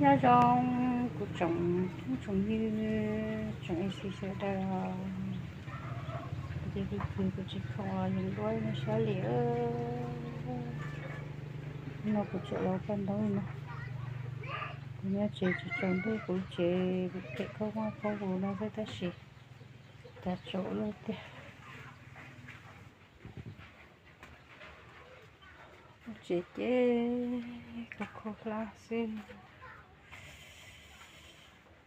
Nyob zoo kuv tsoom phooj tsoom ywg, tsoom A C sawv daws. Ces kuv kwv kuv tsis khoom los yeej duab nej saib li. No kuv tseem los paj ntaub no. Kuv nyob tsev tsis tsaus ntuj, kuv tsev phem khaub vaj khaub lus no xwb tab sis cas tsaus lawm tiag. Lub tsev ces khaub khaub hlab xwb.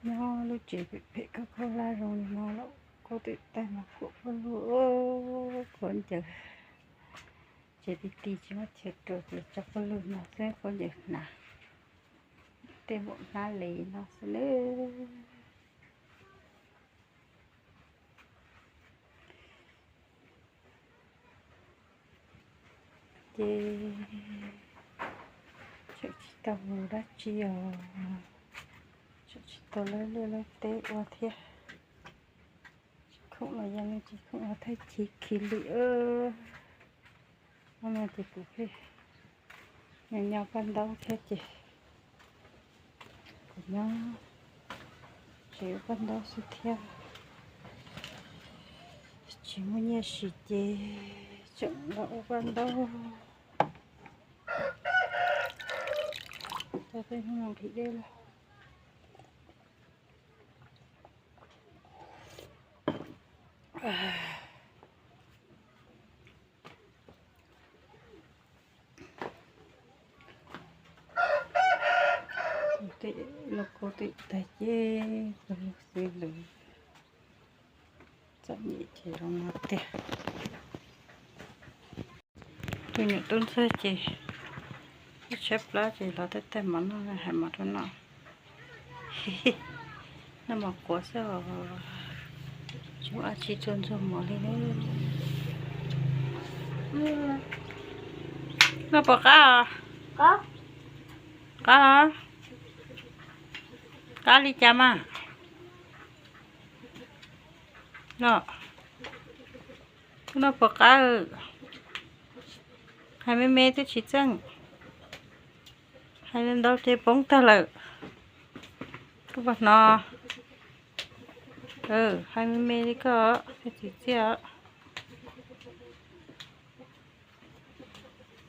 Nyob lub tsev phem phem khaub khaub hlab zoo li no los khaub twm tag mas khuam paj lug, khuam ncaws. Tsev ti ti tsis muaj chaw rau ces tso paj lug no xwb, khaub ncaws hnav tej npaum hnab li no xwb nawb. Ces tseem tsis tau mus dab tsi os, tseem tsis tau lawb liaj lawb teb ua thiab. Tsis khoom los yog leej tsis khoom los thawj chiv khiv lwm. Hnub no ces kuv pheej nyob nyob paj ntaub thiab ces kuv nyob tsev ua paj ntaub xwb thiab. Tsis muaj nyiaj siv ces tseem los ua paj ntaub. Tau tej hnub no nqhis dej lawm. Tej lub khaub twm tag ces paj lug xwb lawm, txom nyem ces zoo no tiag. Tus nyuam tub ntxawg ces tshaib plab ces los tej tag mov noj, hais mov rau noj. Noj mov quav xwb os, tsis muaj dab tsi txuag ntxuag mov li na. Noj puas qab os? Qab los? Qab li cas mas? Noj, noj puas qab? Hais me me twb tsis txeej, hais ntau ces poob tag lawm. Koj puas hnov? Hais me me li koj thiaj txiv txiaj.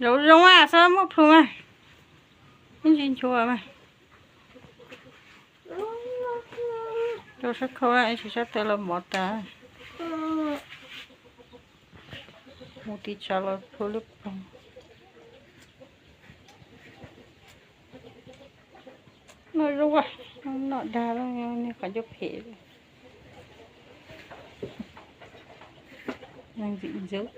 Zoo zoo a, xab muaj plhu mas, ib ntsis nchuav mas. Rau sab khau na, ib tsis sab taw los mov tas. Mus tiv tshav los plhu lub ploog. Noj zoo a, noj dag niag qhov ncauj phem. Neeg ntxim ntxub.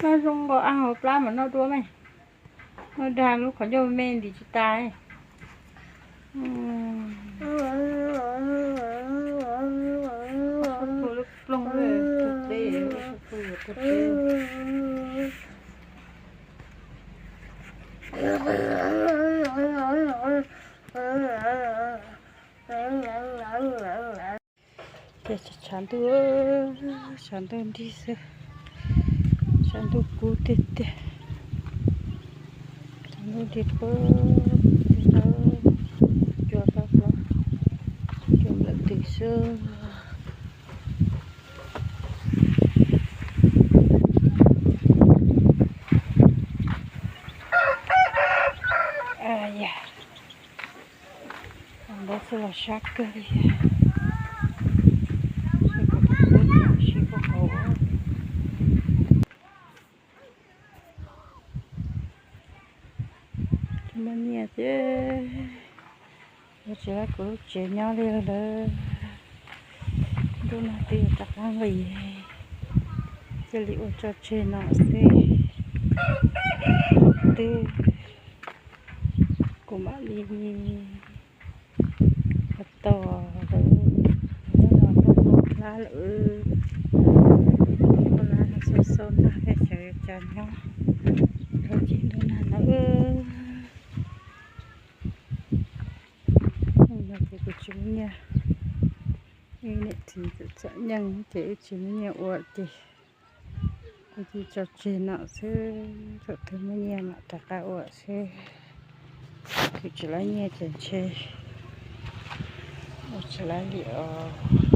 Noj zoo nkaus, hauv plab mas noj dua me. Noj dag lub qhov ncauj me ntim tsis tas. Lub ploog, lub ploog, ces tshav ntuj, tshav ntuj nrig xwb, tshav ntuj kub tiag tiag, tshav ntuj nrig pag tiag, cua pab plob, cua nplawm twm xwb. Ntawd xwb los sab kawg li. Tsis muaj nyiaj thiab, ua tsis tau kuv lub tsev nyob li lawm. Ntuj no twb yuav rov qab nqis, cia li ua tso tseg no xwb. Twb kuv mam li tos lawv, lawv no kuj hlab lawm, hlab no xauj xauj nag thiab xyov yuav cas nyob, lawv ces ntuj nag no. No ces kuv tsis muaj nyiaj, wb niam txiv txom txom nyem ces wb tsis muaj nyiaj ua ces kuv cia tso tseg no xwb, thaum twg muaj nyiaj mam rov qab ua xwb. Kuv tsis lab nyiaj ces ntshe ua tsis lab li os.